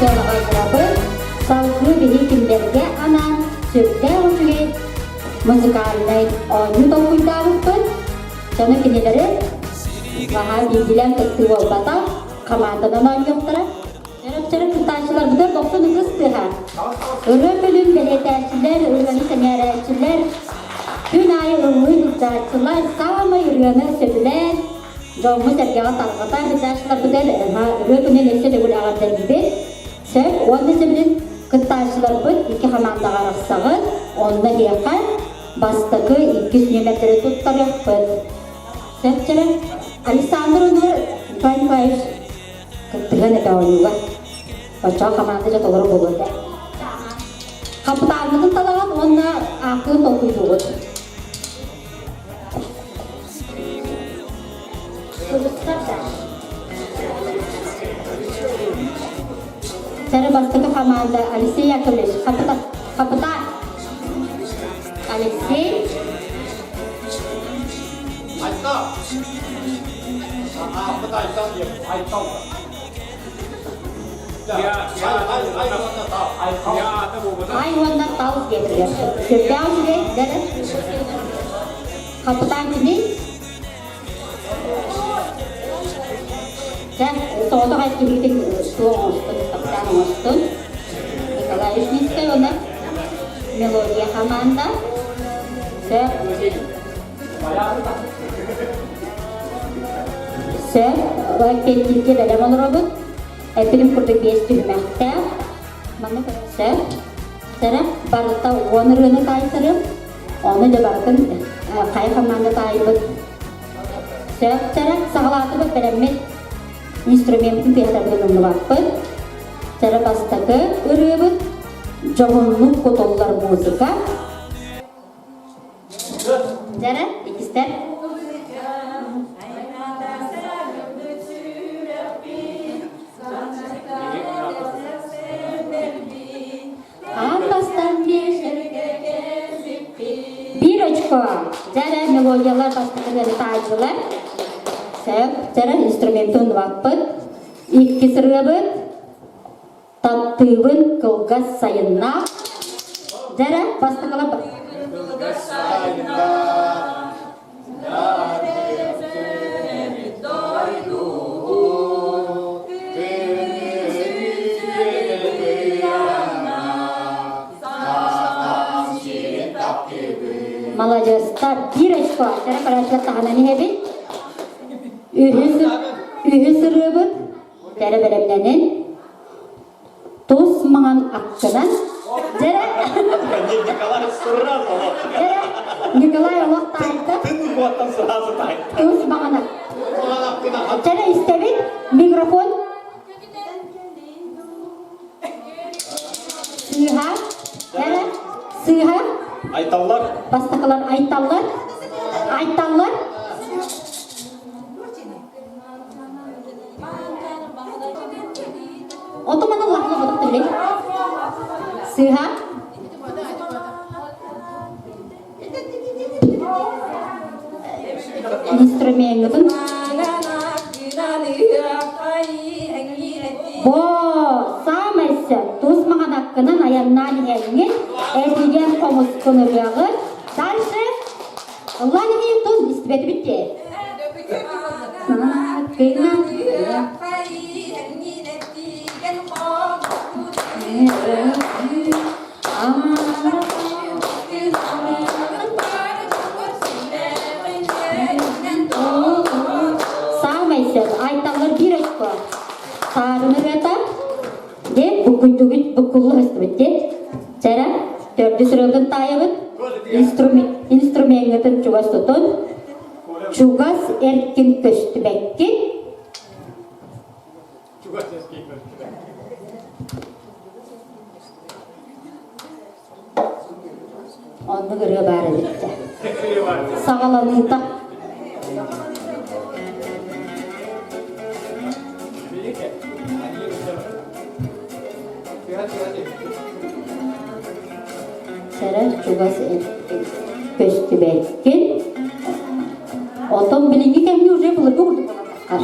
сыанаҕа ыҥырабыт. Салгыы биһи кинилэргэ анаан сүрдээх үчүгэй музыкальнай оонньуу толкуйдаабыппыт. Дьону кинилэри наһаа биирдиилээн кыттыы буолбатах, хамаанданан оонньуохтара. Чөрөк-чөрөк кыттааччыларбытыгар дохсун ытыс тыаһа. Ырыа күнүн бэлиэтээччилэр, ырыаны сэҥээрээччилэр, күн аайы ыллыы сылдьааччылар саамай ырыаны сөбүлээн, дьоҥҥо-сэргэҕэ тарҕата сылдьааччыларбытыгар ырыа күнүн өссө төгүл эҕэрдэлиибит. Сөп уонна сөбүлүн кыттааччыларбыт икки хамаандаҕа арахсаҕыт, онно эһиэхэ бастакы, иккис нүөмэрдэри туттарыахпыт. Сөп чөрөк. Александр Унур Николай Николаевич кыттыһыан этэ оонньууга. Оччоҕо хамаанда дьэ толору буолуо этэ. Хапытааҥҥытын талаҕыт уонна ааккытын толкуйдуугут. Сэрэ бастакы хамаанда Алексей Яковлевич хапытан хапытан Алексей Айтал. Ааппыт Айтал диэн. Айтал. Ай уонна тал диэтилэр. Сүрдээх үчүгэй, дэрэ. Хапытаан кимий? Дьэ, соҕотох киһитин суох оҥостун, хапытаан оҥостун. Николай Вишневскай уонна Мелодия хамаанда. Сөп. Сөп, эппиэттииргэ бэлэм олоробут. Эппитим курдук биэс түһүмэхтээх. Манна сөп. Сэрэх барыта 10 ырыаны таайтарым. Ону дьэ барытын хайа хамаанда таайбыт. Сөп, сэрэх саҕалаатыбыт бэлэммит. Инструментын тыаһатарбытын умнубаппыт. Сэрэ бастакы ырыабыт дьоһуннук кутуллар музыка. Дьэрэ, иккистэр. Аан бастаан биир очко. Дьэрэ, мелодиялар бастакы таайдылар. Сөп, дьэрэ, инструментын умнубаппыт. Иккис ырыабыт. Таптыыбын кылгас сайыннаах. Дьэрэ, бастакылар Кылгас сайыннаах, Маладьыастар, биир очко, дьэрэ көрөөччүлэр таһынан иһэбит. Үһүс, үһүс ырыабыт Дьэрэ бэлэмнэнин. Тус маҥан аккынан. Дьэрэ. Николай сразу. Дьэрэ. Николай олох таайда. Тын уоттан сразу таайда. Тус маҥан Дьэрэ истэбит. Микрофон. Сыыһа. Дьэрэ. Сыыһа. Айталлар. Бастакылар айталлар. Айталлар. Отуманы лахла бодук Сыыһа. Инструменҥытын. Бо, саамай сөп. Тус маҕанаккынан айаннаан иһэҥҥин, этигэн хомускун ырыаҕын. Дальше. Ыллаан иһин тун истибэтибит дии. Саамай сөп айталлар биир очко. Саарын ырыата де буккуйдугут буккулла сыстыбыт де. Чара төрдүс ырыатын таайабыт. Инструмент инструменҥытын чугас тутун. Чугас эркин көстүбэккин. Чугас эркин көстүбэккин. Оннук ырыа баар эбит дьэ. Саҕаланыыта. Сэрэ чугас эркин көстүбэккин. Отон билиҥҥи кэмҥэ уже былыргы курдук буолан таххар.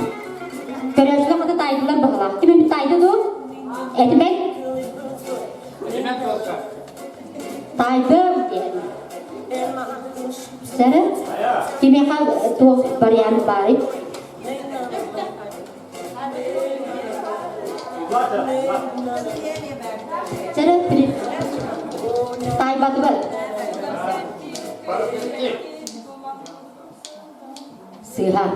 Көрөөччүлэр хата таайдылар баһылаах. Ким эмит таайда дуо? Этимэҥ. Чэрэ Таайбатыбат. Сыыһа.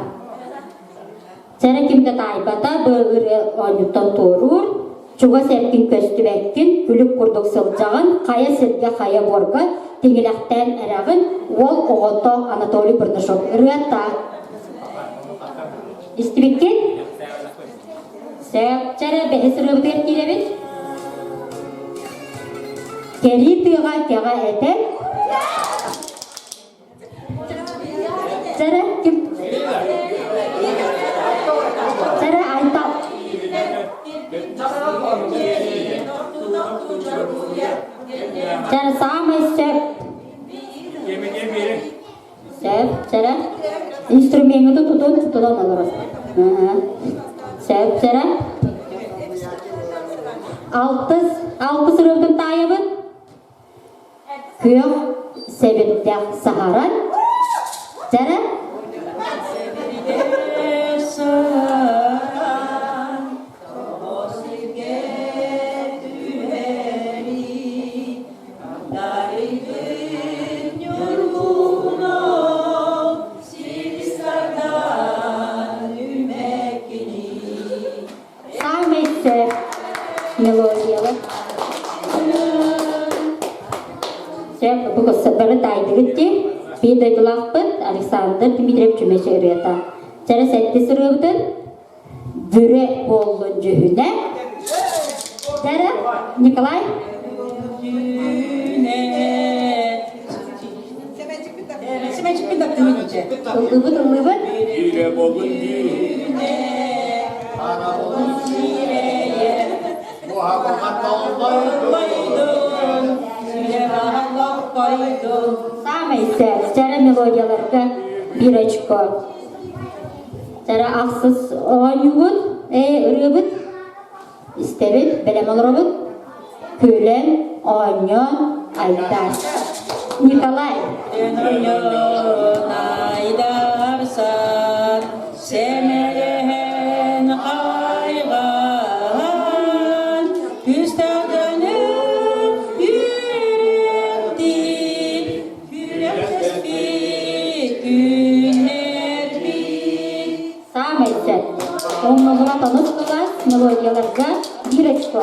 Чэрэ ким да таайбата, бу ырыа оонньуттан туоруур, чугас эркин көстүбэккин, күлүк курдук сылдьаҕын, хайа сиргэ хайа буорга тиҥилэхтээн эрэҕин, уол оҕото Анатолий Бурнашов ырыата. Истибиккин? Сөп, чэрэ бэһис ырыабытыгар киирэбит. Кэрии тыаҕа кэҕэ этэр. Чэрэ ким? Чэрэ Айтал. Чэрэ саамай сөп. Сөп, сэрэ. Инструмеҥҥытын тутун тутан олорор. Сөп, сэрэ. Алтыс, алтыс ырыабытын таайабыт. Күөх сэбирдэх саһаран. Сэрэ. Саамай сөп мелодиялар. Сөп, бу бары таайдыгыт дии. Биир дойдулаахпыт Александр Дмитриев Чүмэчи ырыата. Чэрэ сэттис ырыабытын Бүрэ буоллун дьүһүнэ. Чэрэ, Николай? Ыллыбыт, ыллыбыт. Бүрэ буоллун дьүһүнэ. Саамай сөп, чэрэ мелодияларга биир очко. Чэрэ ахсыс оонньуубут, ырыабыт, истэбит, бэлэм олоробут. Күлэн, оонньоон, айдар. Николай. Айдарсан, сэмэлэһэн хайҕаан, күстэлдэнэн үөрдин, күрэхтэспит күннэрбит. Саамай сөп. Умнуллубат онус кылаас мелодияларга биир очко.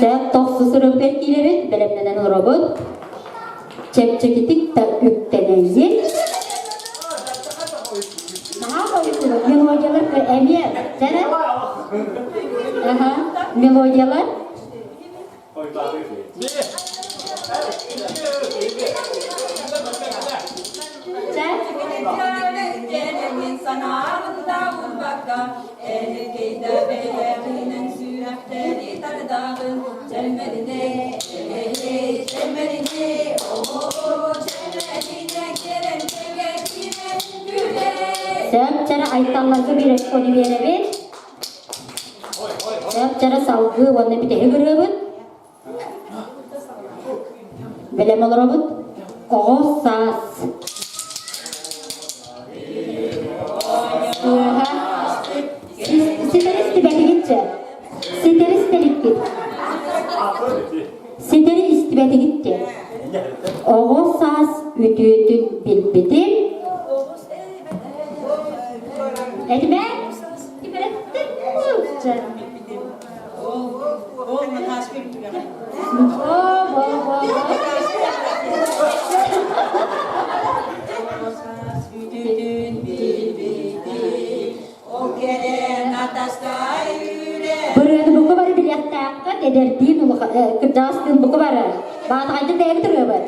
Сөп тохсус ырыабытыгар киирэбит, бэлэмнэнэн олоробут. Чэпчэкитик да үктэнэйин. Наһаа хойутугут. Мелодиялар эмиэ. Дьэрэ. Аха. Мелодиялар. Сөп, чара айталларга биир очкону биэрэбит. Сөп, салгыы уонна бүтэһик ырыабыт. Бэлэм олоробут. Оҕо саас. Сыыһа. Ситэри истибэтигитчэ. Ситэри истэриккит. Ситэри истибэтигитчэ. Оҕо саас үтүөтүн билбитим. Этимэ? Бырыаны бука бары билиэхтээххит, эдэрдиин кырдьаҕастыын бука бары. Баатаҕайдык бэйэбит ырыабыт.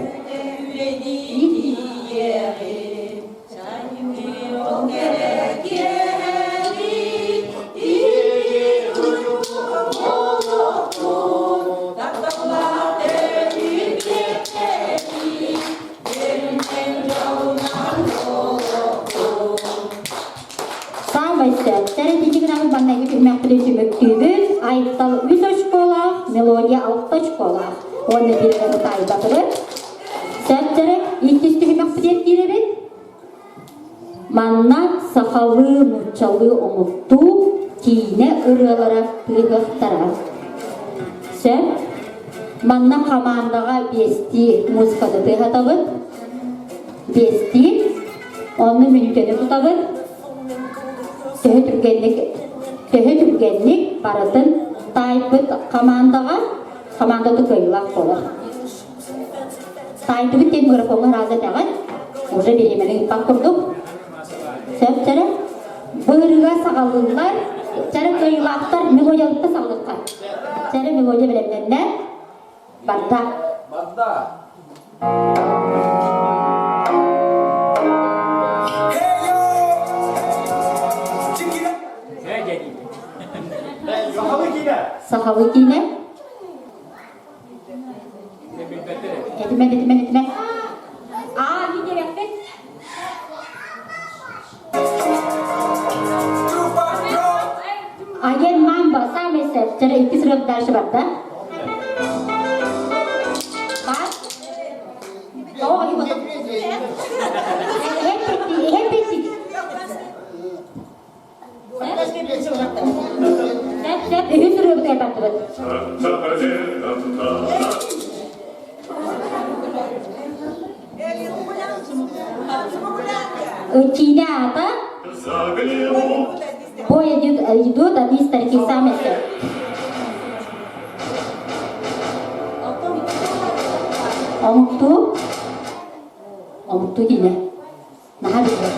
Саамай сөп. Тэрэтиитигин гынабыт маннайгы түһүмэхпитин түмүктүүбүт. Айтал үс очколаах, мелодия алта очколаах. Уонна биир таайбатыбыт. Сөп иккис түһүмэхпитигэр киирэбит. Манна сахалыы, нууччалыы омуктуу. киинэ ырыалара тыаһыахтара. Сөп. Манна хамаандаҕа биэстии музыканы тыаһатабыт. Биэстии. Онно мүнүүтэни тутабыт. Төһө түргэнник төһө түргэнник барытын таайбыт хамаандаҕа хамаандата кыайыылаах буолар. Таайдыбыт диэн микрофоҥҥа ыраас этэҕин, уже бириэмэни ыыппат курдук. Сөп чэрэ. Быырыга саҕалыыллар, чэрэ кыайыылаахтар мелодиялыкта саҕалыахха. Чэрэ мелодия бэлэмнэннэ. Барда. Барда. Сахалыы киинэ. Сахалыы киинэ. Этимэ, этимэ, этимэ. Аа, мин диэбэппин. Айен мамба, самый сөп. Чара икки сырып дальше барда. Бар. О, и вот. Эһэппи, эһэппи. Сөп, сөп, үһүс ырыабытыгар бардыбыт. Киинэ аата Бой идут, идут одни старики сами все. Омуктуу, омуктуу киинэ. Наһаа биллэр.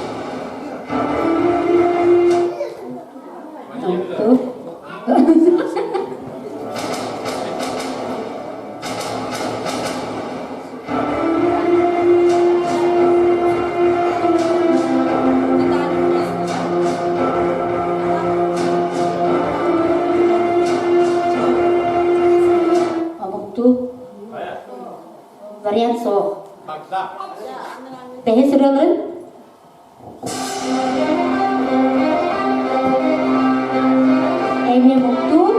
Омуктуу вариант суох. Бэһис ырыаларын Эмиэ муктуур,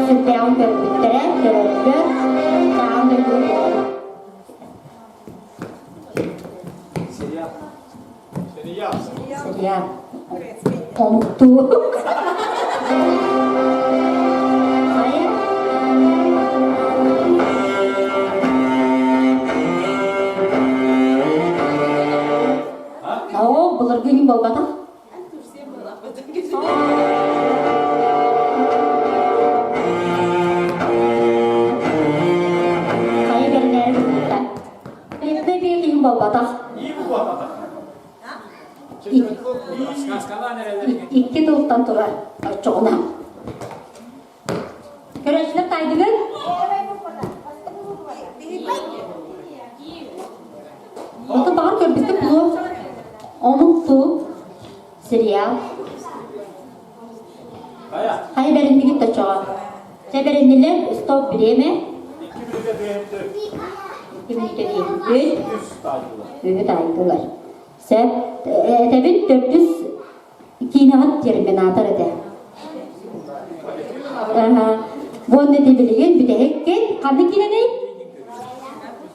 сүрдээҕин көрбүттэрэ, көрөргө, таан дойду Сериал. Сериал. Сериал. Омуктуу. Хайа? Оо, былыргы күн буолбатах. Хайа бэринээри гыммыта. Бэйэтэ киһи буолбатах. Икки тылтан турар оччоҕуна. Көрөөччүлэр таайдыгыт? Ото баҕар көрбүккүт буолуо. Омук туу сериал. Хайа бэриннигит оччоҕо? Чэ бэриннилэр, стоп время. Икки мүнүүтэ биэрдибит. Үһү таайдылар. Сөп. Этэбин төрдүс киинэҕит терминатор этэ. Уонна ити билигин бүтэһиккин ханнык киинэний?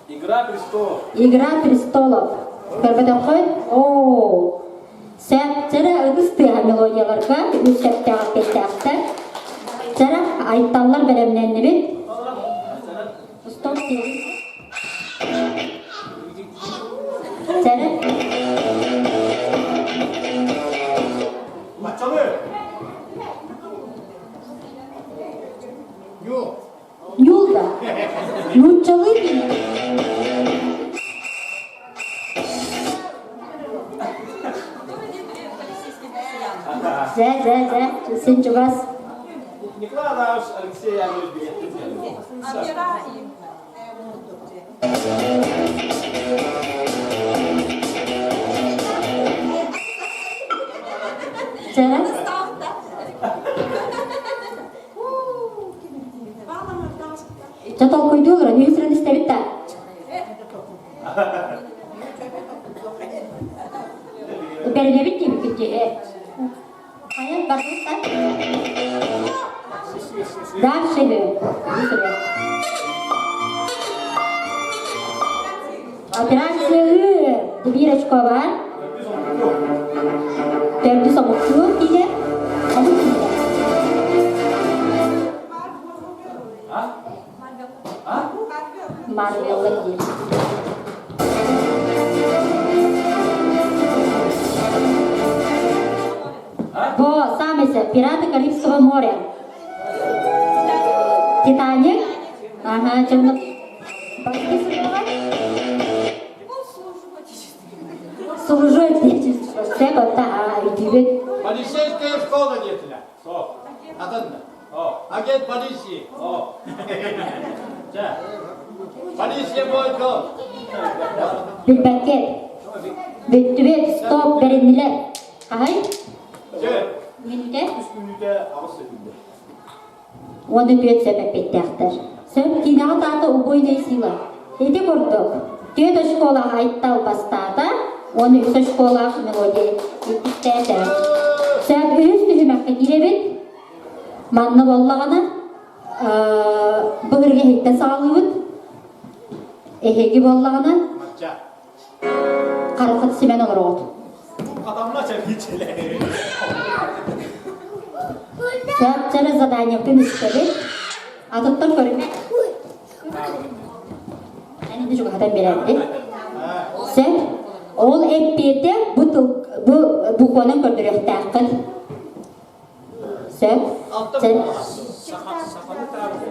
Игра престолов. Игра престолов. Көрбөтөххүт? Оо. Сөп. Чара ытыс тыаһа мелодияларга үс сөптөөх эппиэттээхтэр. Чара айталлар бэлэмнэннибит. Стоп Чара. Мачалы. Ньул. Ньул да. Нууччалыы кини. Дьэ, дьэ, дьэ, син чугас. Николай Адамович Алексей Яковлевич Дьэ. Дьэ толкуйдуу олорон үһүс сырын истэбит да. Бэринэбит диэбиккит дии. Хайа барбыттар? Дальше Операция Ы. Две очко бар. Төрдүс омуктуу киинэ. Омук киинэ. Марвеллар диир. Во, самый Пираты Карибского моря. Титаник. Ага, темно. Служу отечеству. Сөп, отта, үтүбүт. Полицейская школа диэтилэр. Суох. Атын Агент полиции. Чэ. Полиция бойко. Билбэккэ. Бүттүбүт, стоп, бэриннилэр. Хаһай? Чэ. Мүнүүтэ? Үс мүнүүтэ аҕыс сөкүүндэ. Уонна түөрт сөп эппиттээхтэр. Сөп киинэҕэ таата убойная сила. Ити курдук, түөрт оскуолаах Айтал бастаата, уонна үс оскуолаах мелодия иккистээтэ. Сөп үһүс түһүмэххэ киирэбит. Манна буоллаҕына, былыргы иһиттэн саҕалыыбыт. Эһиги буоллаҕына, хараххыт симэн олороҕут. Сөп заданиябытын истэбит. Атыттар көрүмэ. Эн инде чугаһатан биэрэрдин. Сөп. Ол эппиэтэ бу тыл бу букванан көрдөрүөхтээххин. Сөп.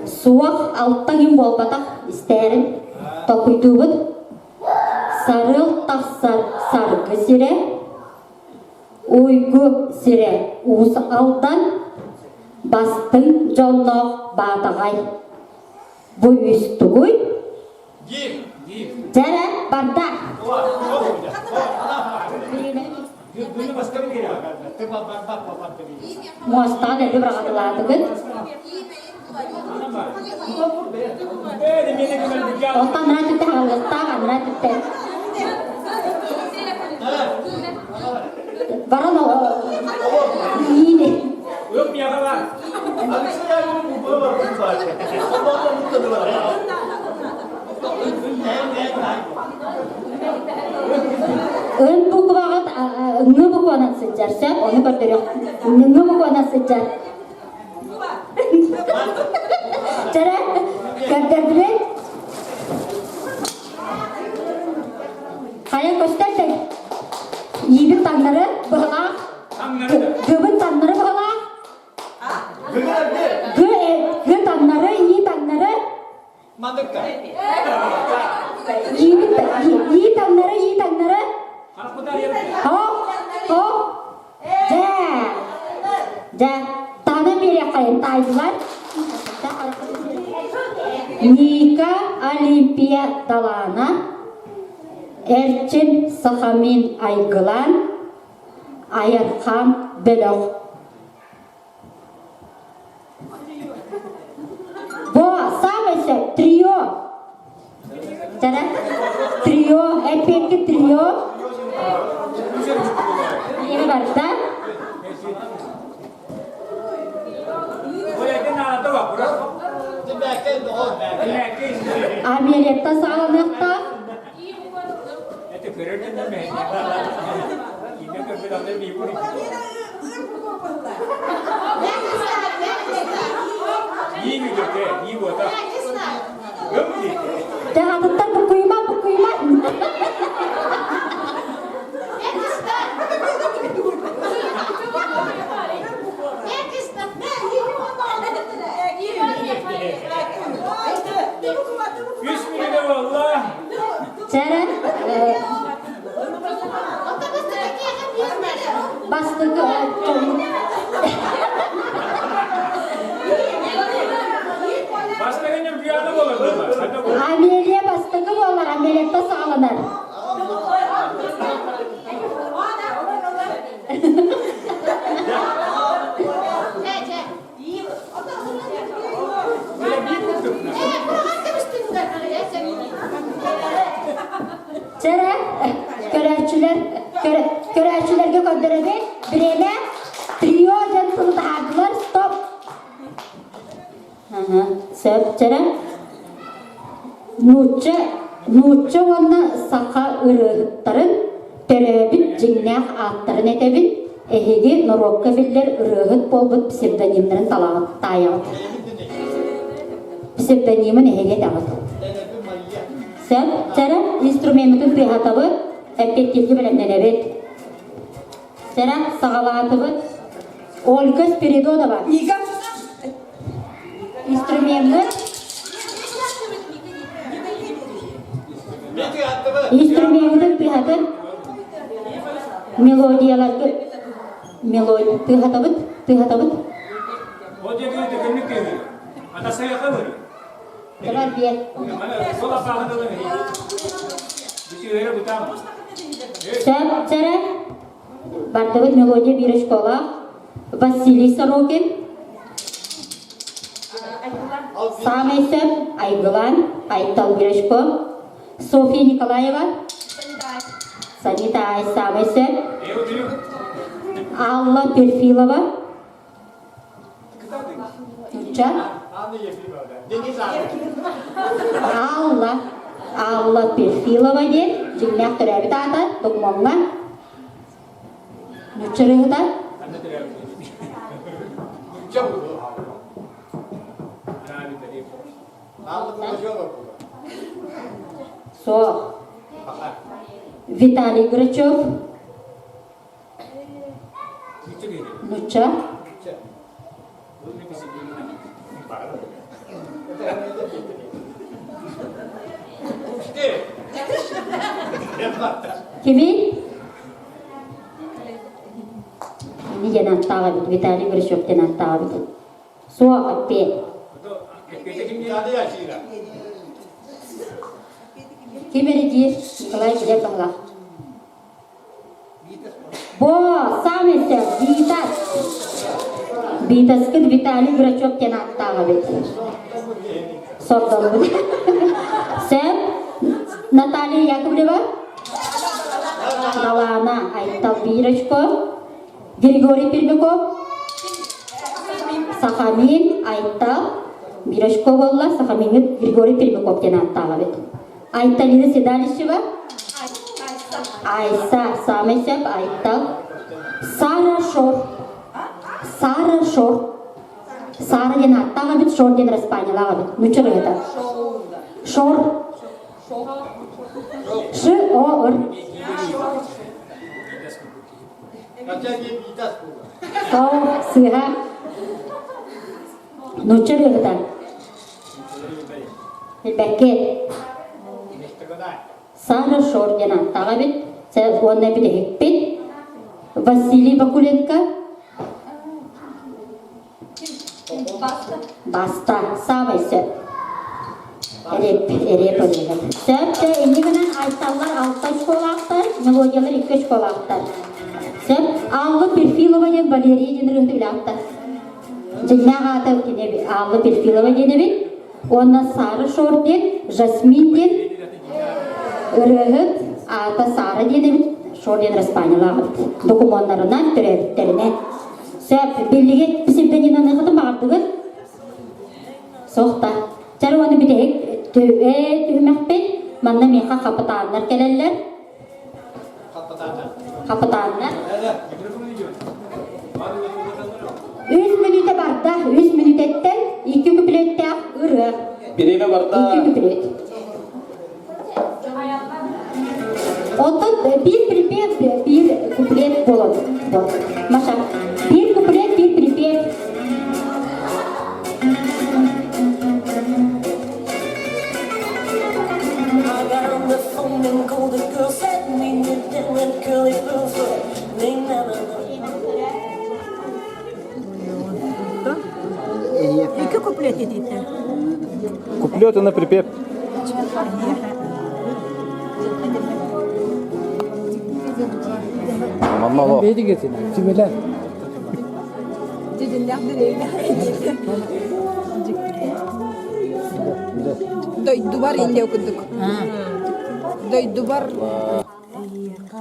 Суох алта күн буолбатах истээрин толкуйдуубут. Сарыал тахсар саргы сирэ, уйгу сирэ Уус Алдан, бастыҥ дьонноох Баатаҕай. Бу үс тугуй? Дьэрэ барда. Муостаҕа дэлби быраҕатылаатыгыт. Онтон анараа түптэ хаалыахтаах, анараа түптэ. Баран иини. Ын букваҕыт ҥы букванан сылдьар сөп, ону көрдөрүөх. Ҥы букванан сылдьар. Чэрэ, көрдөрдүбүт. Хайа көстөр Иибит таҥнары быһалаах. Гыбын таҥнары быһалаах. Гы гы таҥнары, ии таҥнары. Мандыкка. Иибит ии таҥнары, ии таҥнары. Хоп, хоп. Дьэ. Дьэ, таһынан биэриэххэйин таайдылар. Ника Олимпия талаана, Эрчим Сахамин Айгылан, Айархан бөлөх. Во, самый сөп, трио. Чара, трио, эппиэкки трио. Бириэмэ барда. Америкта саҕаланыахтаах. Дьаһатыттар буккуйума, буккуйума. Үс мүнүүтэ буолла. Чэрэ, бастакы Бастакы ньургуйаана буолар Амелия бастакы буолар, Амелияттан саҕаланар. Чэрэ, көрөөччүлэр, көрөөччүлэргэ көрдөрөбүт. Бириэмэ трио диэн тылы таһаардылар. Стоп. Сөп, чэрэ. Нуучча, нуучча уонна саха ырыаһыттарын төрөөбүт дьиҥнээх ааттарын этэбин. Эһиги норуокка биллэр ырыаһыт буолбут псевдонимнарын талаҕыт, таайаҕыт. Псевдонимын эһиги этэҕит. Сөп, чэрэ, инструмеммытын тыаһатабыт, эппиэттииргэ бэлэмнэнэбит. Чэрэ, саҕалаатыбыт. Ольга Спиридонова. Ника. Инструмеммыт. Инструмеммытын тыаһатын мелодияларгы мелодия тыаһатабыт, тыаһатабыт. Ол диэки төкөннүк киһи. Атасайаха быр. Давай биэр. Сол апааһын ылын. Бүтүөрэ бутам. Сөп, чэрэ. Бардыбыт мелодия биир школа. Василий Сорокин. Саамай сөп Айгылан, Айтал Гришко. Софья Николаева. Санита Ай саамай сөп. Алла Перфилова. Нучча. Алла. Алла Перфилова диэн дьиҥнээх төрөөбүт аата докумуоҥҥа Нучча ырыаһыта. Суох. Виталий Грачев. Нучча. Кими? Кини диэн ааттаах эбит, Виталий Грачев диэн ааттаах эбит. Суох, эппиэт. Ким эрэ диир, Николай билэр баһылаах. Бо, саамай сөп, Витас. Витаскыт Виталий Грачев диэн ааттаах эбит. Сордоммут. Сөп. Наталья Яковлева. Далана Айтал Бирочко. Григорий Пермяков. Сахамин Айтал Бирочко буолла. Сахамиҥҥыт Григорий Пермяков диэн ааттаах эбит. Айталина Седалищева. Айса, саамай сөп, Айтал. Сара Шор. Сара Шор. Сара диэн ааттаах эбит, Шор диэн распаанньалаах эбит. Нучча ырыата. Шор. Ш О Р. О, сыыһа. Нучча ырыата. Билбэккэ. Сара Шор диэн ааттаах эбит. Уонна бүтэһикпит Василий Бакуленко. Баста. Саамай сөп. Эриэп, эриэп ырыаһыт. Сөп, дьэ, инньэ гынан айталлар алта школаахтар, мелодиялар икки школаахтар. Сөп, Алла Перфилова диэн Валерия диэн ырыаһыты билэҕиттэр. Дьиҥнээх аата кини Алла Перфилова диэн эбит. Уонна Сара Шор диэн, Жасмин диэн ырыаһыт аата Сара диэн эбит, Шор диэн распаанньалаах эбит. Докумуоннарынан, төрөөбүттэринэн. Сөп, биллигит псевдонимнаныахытын баҕардыгыт? Суох да. Чэр уонна бүтэһик түһүмэхпит. Манна миэхэ хапытааннар кэлэллэр. Хапытааннар. Үс мүнүүтэ барда, үс мүнүүтэттэн икки күпүлүөттээх ырыа. Бириэмэ барда. Икки күпүлүөт. Оттон биир припев, биир куплет болот. Маша, биир куплет, биир припев. I got on the phone and called the girl, said me and curly pearls Икки куплет этиттэ. Куплет на припев. Мамало. Дойдубар инде курдук. Дойдубар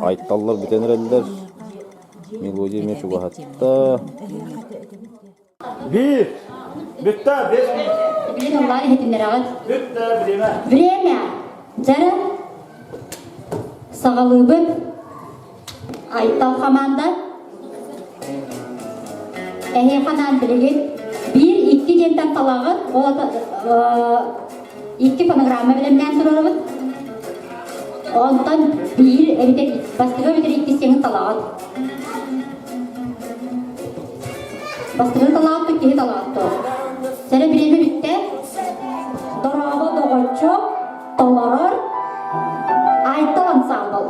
Айталлар бүтэн эрэллэр. Мелодия эмиэ чугаһатта. Биир. Бүттэ, бес Билин онлайн иһитиннэрэҕит. Бүттэ, время. Время. Дьара. Саҕалыыбыт. Айтал хамаанда. Эһиэхэ анаан билигин биир икки диэнтэн талаҕыт, ол икки фонограмма бэлэмнээн туруорабыт. Онтон биир эбэтэр бастакы эбэтэр иккис диэҥин талаҕыт. Бастакы талаҕыт киһи талаҕыт дуо? Сэрэ бириэмэ бүттэ. Дорообо доҕоччуок толорор Айтал ансаамбыл.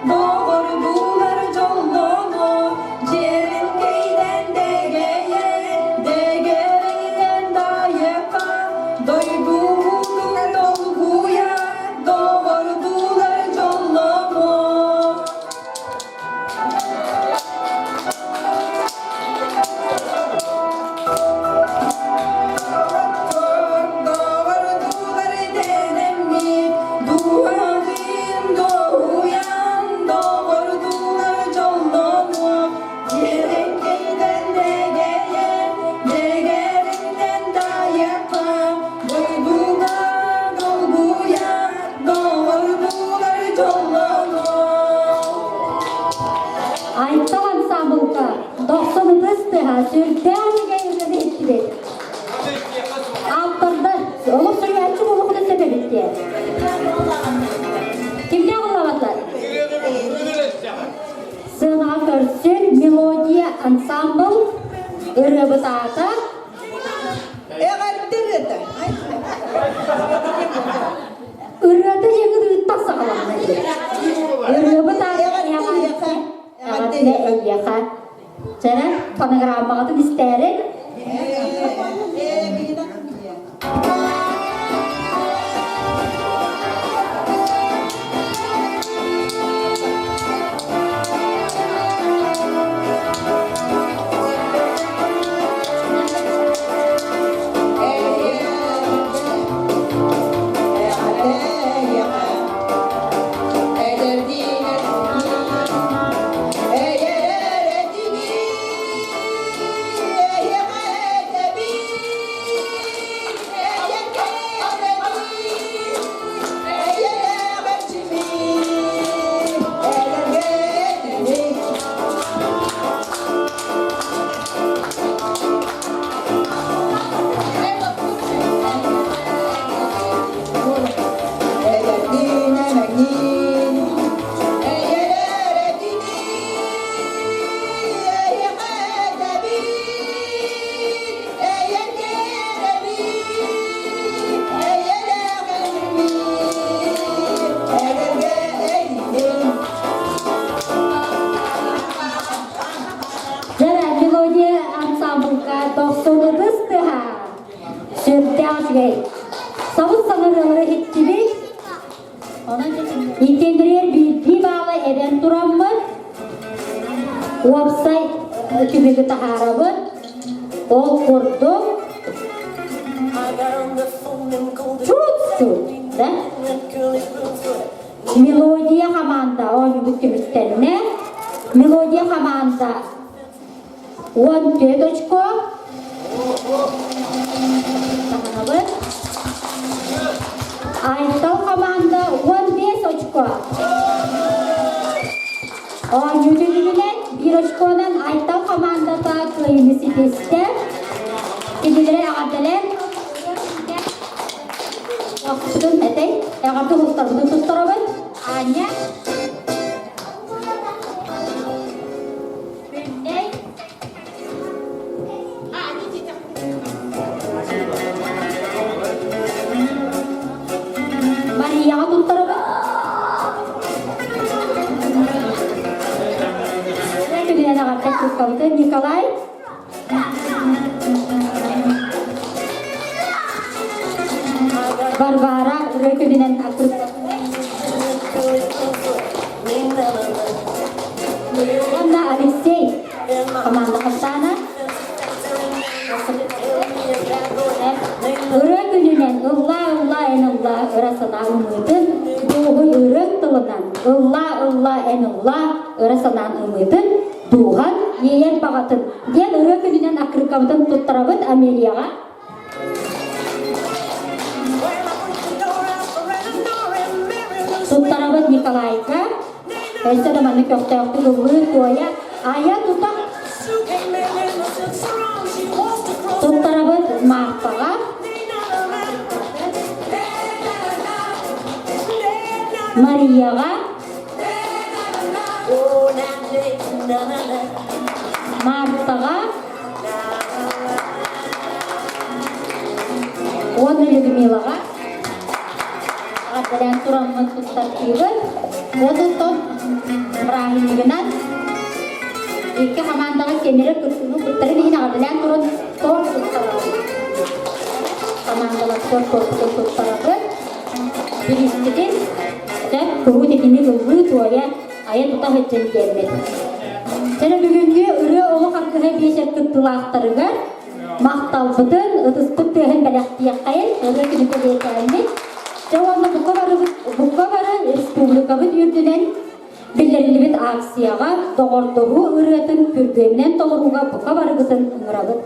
Доҕордуулар дьоллоно, дьиэринкэйдэн дэгэйэн, дэгэрэйдэн дайыка, дойдубутун долгуйа, доҕордуулар дьоллоно. Доҕордуулар дэнэммит, дууһалыын дуоһуйан, доҕордуулар дьоллонуо, дьиэрэҥкэйдэн дэгэйэн, дэгэриҥнэн дайыахха, дойдуга долгуйа, доҕордуулар дьоллонуо. Айтал ансаамбылга дохсун ытыс тыаһа сүрдээх үчүгэй ырыаны иһиттибит. Ааптардар олох суруйааччы буолуоххутун сөп эбит диэн. Кимнээх ыллаабаттар? Сыанаҕа көрсүн мелодия ансамбл ырыабыт аата Эҕэрдэ ырыата. Ырыата диэҥҥит ыыттах саҕаланна дии. Ырыабыт аата Эҕэрдэ Эҕэрдэ эйиэхэ. Чэрэ, фонограммаҕытын истээри. Дьэ, мелодия ансамблга тохсунутус тыһа. Сүрдээх үчүгэй. Сабыс саҥарыылары иһиттибит. Онон итиннэригэр биирдии баалы эбэн тураммыт, уопсай түмүгү таһаарабыт. Ол курдук чуут да? Мелодия хамаанда оонньуубут түмүктэннэ. Мелодия хамаанда 14 очко. Таһынабыт. Айтал хамаанда 15 очко. Оонньуу түмүгүнэн биир очконан Айтал хамаандата кыайыыны ситистэ. Кинилэри эҕэрдэлээн Охсутун этэй, эҕэрдэ уһуктарбытын туттарабыт. Аня. Күннэй. Марияҕа туттарабыт. Күнүнэн эҕэрдэ туттабытын Николай. Варвара ырыа күнүнэн Уонна Алексей команда хастаана. Ырыа күнүнэн ыллаа ыллаа эн ыллаа ыра санаа ымыытын дуоһуй ырыаҥ тылынан ыллаа ыллаа эн ыллаа ыра санаан ымыытын дууһан иэйэр баҕатын диэн ырыа күнүнэн аккырыыккабытын туттарабыт Амелияҕа. Николайга өссө да маннык көхтөөхтүк ыллыы туойа айа тута туттарабыт Марфаҕа Марияҕа Мартаҕа уонна Людмилаҕа эҕэрдэлээн тураммын туттартыыбын. Уонна бырааһынньыгынан икки хамаандаҕа сиэннэрэ кыттыыны кыттарын иһин эҕэрдэлээн туран торт туттарабын. Хамаандалар торт туттарабын. Бириискитин сөп куруу итини ыллыы туойа айа тута сылдьан диэммит. Чэ бүгүҥҥү ырыа олох аргыһа биэчэр кыттыылаахтарыгар махталбытын, ытыспыт тыаһын бэлэхтиэххэйин, ырыа күнү бэлиэтээммит. Дьэ уонна бука барыбыт, бука бары республикабыт үрдүнэн биллэриллибит акцияҕа доҕордоһуу ырыатын күргүөмүнэн толорууга бука барыгытын ыҥырабыт.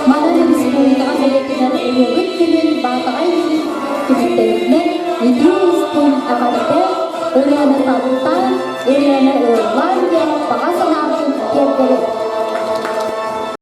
Манан республикаҕа бэлиэтэнэр ырыабыт күнүн Баатаҕай түмүктэринэн итии истиҥ эҕэрдэ ырыаны таптаан, ырыаны ыллаан диэн баҕа санаа.